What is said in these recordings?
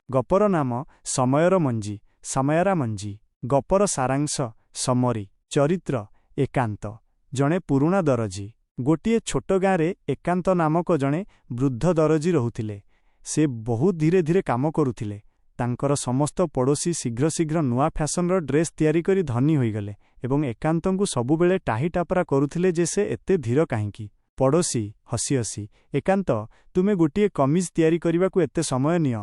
ଗପର ନାମ ସମୟର ମଞ୍ଜି, ସମୟରା ମଞ୍ଜି। ଗପର ସାରାଂଶ, ସମରି। ଚରିତ୍ର ଏକାନ୍ତ, ଜଣେ ପୁରୁଣା ଦରଜୀ। ଗୋଟିଏ ଛୋଟ ଗାଁରେ ଏକାନ୍ତ ନାମକ ଜଣେ ବୃଦ୍ଧ ଦରଜୀ ରହୁଥିଲେ। ସେ ବହୁତ ଧୀରେ ଧୀରେ କାମ କରୁଥିଲେ। ତାଙ୍କର ସମସ୍ତ ପଡ଼ୋଶୀ ଶୀଘ୍ର ଶୀଘ୍ର ନୂଆ ଫ୍ୟାସନର ଡ୍ରେସ୍ ତିଆରି କରି ଧନୀ ହୋଇଗଲେ ଏବଂ ଏକାନ୍ତଙ୍କୁ ସବୁବେଳେ ଟାହି ଟାପରା କରୁଥିଲେ ଯେ ସେ ଏତେ ଧୀର କାହିଁକି। ପଡ଼ୋଶୀ, ହସି ହସି, ଏକାନ୍ତ, ତୁମେ ଗୋଟିଏ କମିଜ ତିଆରି କରିବାକୁ ଏତେ ସମୟ ନିଅ।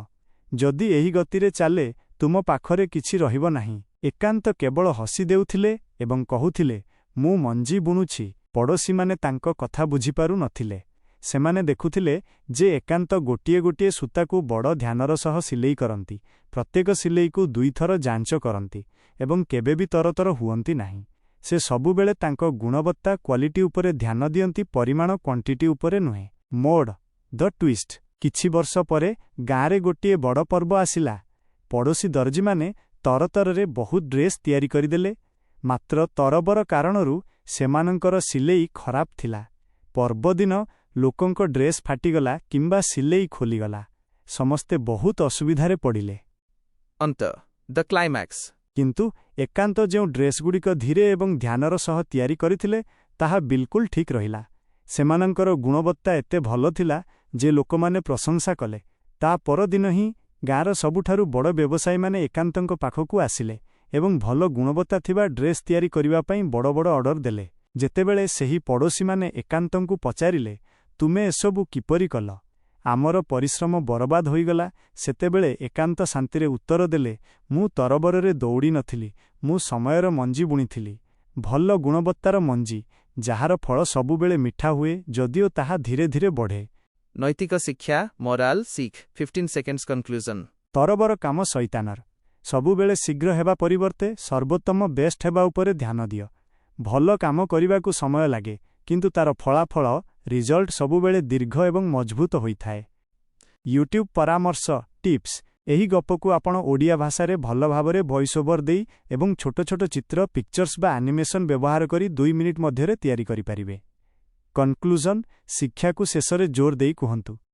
ଯଦି ଏହି ଗତିରେ ଚାଲେ, ତୁମ ପାଖରେ କିଛି ରହିବ ନାହିଁ। ଏକାନ୍ତ କେବଳ ହସି ଦେଉଥିଲେ ଏବଂ କହୁଥିଲେ, ମୁଁ ମଞ୍ଜି ବୁଣୁଛି। ପଡ଼ୋଶୀମାନେ ତାଙ୍କ କଥା ବୁଝିପାରୁ ନଥିଲେ। ସେମାନେ ଦେଖୁଥିଲେ ଯେ ଏକାନ୍ତ ଗୋଟିଏ ଗୋଟିଏ ସୂତାକୁ ବଡ଼ ଧ୍ୟାନର ସହ ସିଲେଇ କରନ୍ତି, ପ୍ରତ୍ୟେକ ସିଲେଇକୁ ଦୁଇଥର ଯାଞ୍ଚ କରନ୍ତି ଏବଂ କେବେ ବି ତରତର ହୁଅନ୍ତି ନାହିଁ। ସେ ସବୁବେଳେ ତାଙ୍କ ଗୁଣବତ୍ତା, କ୍ୱାଲିଟି ଉପରେ ଧ୍ୟାନ ଦିଅନ୍ତି, ପରିମାଣ, କ୍ୱାଣ୍ଟିଟି ଉପରେ ନୁହେଁ। ମୋଡ଼, ଦ ଟ୍ୱିଷ୍ଟ। କିଛି ବର୍ଷ ପରେ ଗାଁରେ ଗୋଟିଏ ବଡ଼ ପର୍ବ ଆସିଲା। ପଡ଼ୋଶୀ ଦରଜୀମାନେ ତରତରରେ ବହୁତ ଡ୍ରେସ୍ ତିଆରି କରିଦେଲେ। ମାତ୍ର ତରବର କାରଣରୁ ସେମାନଙ୍କର ସିଲେଇ ଖରାପ ଥିଲା। ପର୍ବଦିନ ଲୋକଙ୍କ ଡ୍ରେସ୍ ଫାଟିଗଲା କିମ୍ବା ସିଲେଇ ଖୋଲିଗଲା। ସମସ୍ତେ ବହୁତ ଅସୁବିଧାରେ ପଡ଼ିଲେ। ଅନ୍ତ, ଦ କ୍ଲାଇମ୍ୟାକ୍ସ। କିନ୍ତୁ ଏକାନ୍ତ ଯେଉଁ ଡ୍ରେସ୍ଗୁଡ଼ିକ ଧୀରେ ଏବଂ ଧ୍ୟାନର ସହ ତିଆରି କରିଥିଲେ, ତାହା ବିଲକୁଲ ଠିକ୍ ରହିଲା। ସେମାନଙ୍କର ଗୁଣବତ୍ତା ଏତେ ଭଲ ଥିଲା ଯେ ଲୋକମାନେ ପ୍ରଶଂସା କଲେ। ତା ପରଦିନ ହିଁ ଗାଁର ସବୁଠାରୁ ବଡ଼ ବ୍ୟବସାୟୀମାନେ ଏକାନ୍ତଙ୍କ ପାଖକୁ ଆସିଲେ ଏବଂ ଭଲ ଗୁଣବତ୍ତା ଥିବା ଡ୍ରେସ୍ ତିଆରି କରିବା ପାଇଁ ବଡ଼ ବଡ଼ ଅର୍ଡର ଦେଲେ। ଯେତେବେଳେ ସେହି ପଡ଼ୋଶୀମାନେ ଏକାନ୍ତଙ୍କୁ ପଚାରିଲେ, ତୁମେ ଏସବୁ କିପରି କଲ? ଆମର ପରିଶ୍ରମ ବରବାଦ ହୋଇଗଲା, ସେତେବେଳେ ଏକାନ୍ତ ଶାନ୍ତିରେ ଉତ୍ତର ଦେଲେ, ମୁଁ ତରବରରେ ଦୌଡ଼ି ନଥିଲି, ମୁଁ ସମୟର ମଞ୍ଜି ବୁଣିଥିଲି। ଭଲ ଗୁଣବତ୍ତାର ମଞ୍ଜି, ଯାହାର ଫଳ ସବୁବେଳେ ମିଠା ହୁଏ, ଯଦିଓ ତାହା ଧୀରେ ଧୀରେ ବଢ଼େ। ନୈତିକ ଶିକ୍ଷା, ମୋରାଲ, ଶିଖ, 15 ସେକେଣ୍ଡସ୍। କନକ୍ଲୁଜନ। ତରବର କାମ ସୈତାନର। ସବୁବେଳେ ଶୀଘ୍ର ହେବା ପରିବର୍ତ୍ତେ ସର୍ବୋତ୍ତମ, ବେଷ୍ଟ ହେବା ଉପରେ ଧ୍ୟାନ ଦିଅ। ଭଲ କାମ କରିବାକୁ ସମୟ ଲାଗେ, କିନ୍ତୁ ତାର ଫଳାଫଳ, ରିଜଲ୍ଟ ସବୁବେଳେ ଦୀର୍ଘ ଏବଂ ମଜଭୁତ ହୋଇଥାଏ। ୟୁଟ୍ୟୁବ୍ ପରାମର୍ଶ, ଟିପ୍ସ। ଏହି ଗପକୁ ଆପଣ ଓଡ଼ିଆ ଭାଷାରେ ଭଲ ଭାବରେ ଭଏସ୍ ଓଭର ଦେଇ ଏବଂ ଛୋଟ ଛୋଟ ଚିତ୍ର, ପିକ୍ଚର୍ସ ବା ଆନିମେସନ୍ ବ୍ୟବହାର କରି 2 ମିନିଟ୍ ମଧ୍ୟରେ ତିଆରି କରିପାରିବେ। କନକ୍ଲୁଜନ୍, ଶିକ୍ଷାକୁ ଶେଷରେ ଜୋର ଦେଇ କୁହନ୍ତୁ।